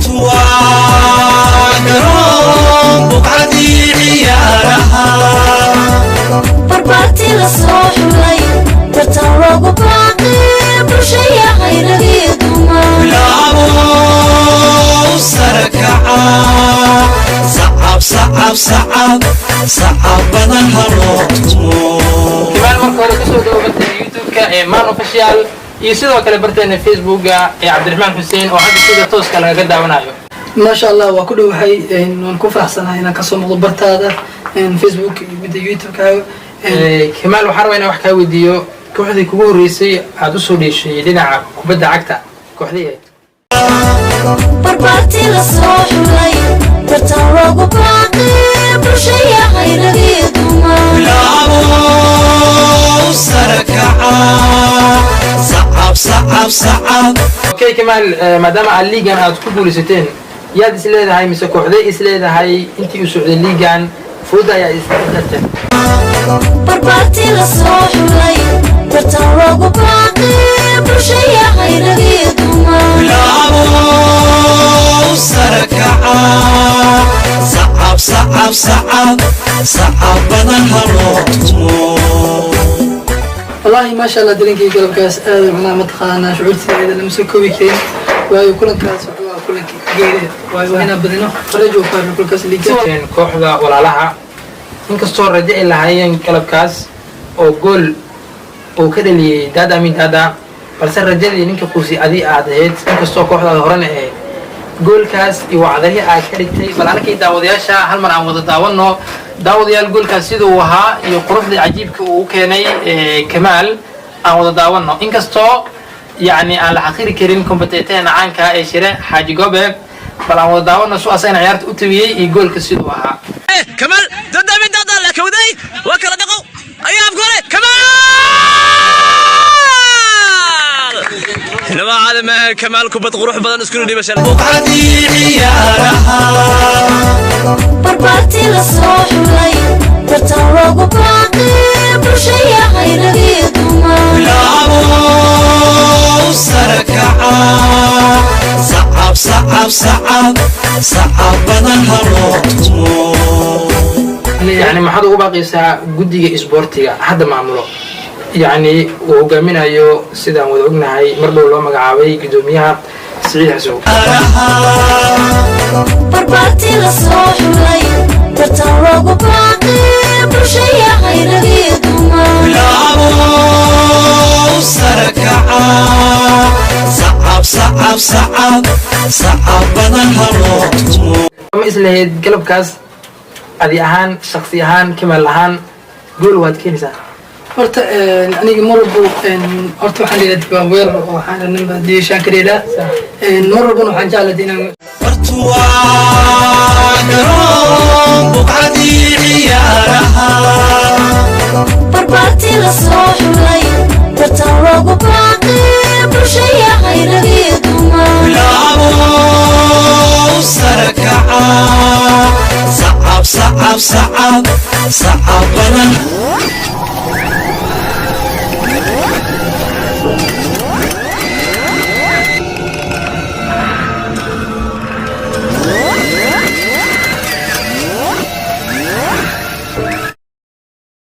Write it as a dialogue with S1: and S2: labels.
S1: Bartuwaa garoon buqcadii ciyaaraha.
S2: Barbaartii la soo xulay, tartan loogu baaqay bulshaya hayragii dumar.
S1: Bilaabo sarakaca, sacab, sacab, sacab, sacab badan ha loo tumo.
S3: Kamaal, marka hore kusoo dhawo barteena YouTube-ka ee Man Official iyo sidoo kale barteena Facebooka ee Cabdiraxmaan Xuseen oo hadda sida tooska lagaga daawanayo.
S4: Maasha Allah, waa ku dhowahay. Waan ku faraxsanahay inaan kasoo muuqdo bartaada Facebook iyo midda YouTube-kaaga.
S3: Kamaal, waxaan rabaa inaan wax kaa weydiiyo kooxdii kugu horreysay aad usoo dheeshay dhinaca kubadda cagta, kooxdii ahayd?
S2: Barbaartii la soo xulay, tartan loogu baaqay bulshaya hayragii dumar.
S1: Bilaabo sarakaca, sacab, sacab, sacab.
S3: Okay Kamaal, maadaama aad liigan aad ku guulaysateen, yaad is leedahay mise kooxday is leedahay intii uu socday liigan fooda ayaa is darteen?
S2: Barbaartii la soo xulay, tartan loogu baaqay bulshaya hayragii dumar.
S1: Bilaabo sarakaca, sacab, sacab, sacab, sacab badan ha loo tumo.
S4: Wallaahi, maasha Allah, dareenkii galabkaas aad macnaha mataqaanaa shucuurtayda lama soo koobi karin, waayo kulankaas wuxuu ahaa kulankii geerida, waayo waa inaan badino farajo ku harno kulankaas liiga.
S3: Kooxda Walaalaha, inkastoo rajo ay lahaayeen galabkaas oo gool uu ka dhaliyey Daada Amin Daada, balse rajadii ninka quusi adi aad ahayd, inkastoo kooxdaada horena ahayd, goolkaas iyo wacdarihii aad ka dhigtay. Bal anakii daawadayaasha hal mar aan wada daawano, daawadayaal, goolkaas siduu ahaa iyo quruxdii cajiibka uu u keenay Kamaal aan wada daawano, inkastoo yacni aan la xaqiri karin kombateeteena caanka ee Shire Xaaji Gobe. Bal aan wada daawano su asagana ciyaarta u tabiyey iyo goolka siduu ahaa.
S5: كمال دادا من دادا لكودي وكلا دقو ايام كوري كمال لما عالم كمال kubad qurux badan isku dhibashan.
S1: Buqcadii ciyaaraha.
S2: Barbaartii la soo xulay, tartan loogu baaqay bulshaya hayragii dumar.
S1: Bilaabo sarakaca, sacab, sacab, sacab, sacab badan ha loo tumo.
S3: Yani maxaad ugu baaqaysaa guddiga isboortiga hadda maamulo, yacni uu hogaaminayo, sidaan wada ognahay, mar dhow loo magacaabay guddoomiyaha Siciid Xasow?
S2: Barbaartii la soo xulay, tartan loogu baaqay bulshaya hayragii dumar.
S1: Bilaabo sarakaca, sacab, sacab, sacab, sacab badan ha loo tumo.
S3: Ma islahayd galabkaas adi ahaan, shaksi ahaan, Kamaal ahaan, gool waad keenaysaa?
S4: Horta aniga mar walbo horta waxaan leeyahay waa weerar oo waxaan ninba diishaan ka dheelaa. Mar walbana waxaan jeclahay inaan
S1: Bartuwaa garoon buqcadii ciyaaraha.
S2: Barbaartii la soo xulay, tartan loogu baaqay bulshaya hayragii dumar.
S1: Bilaabo sarakaca, sacab, sacab, sacab, sacab badan.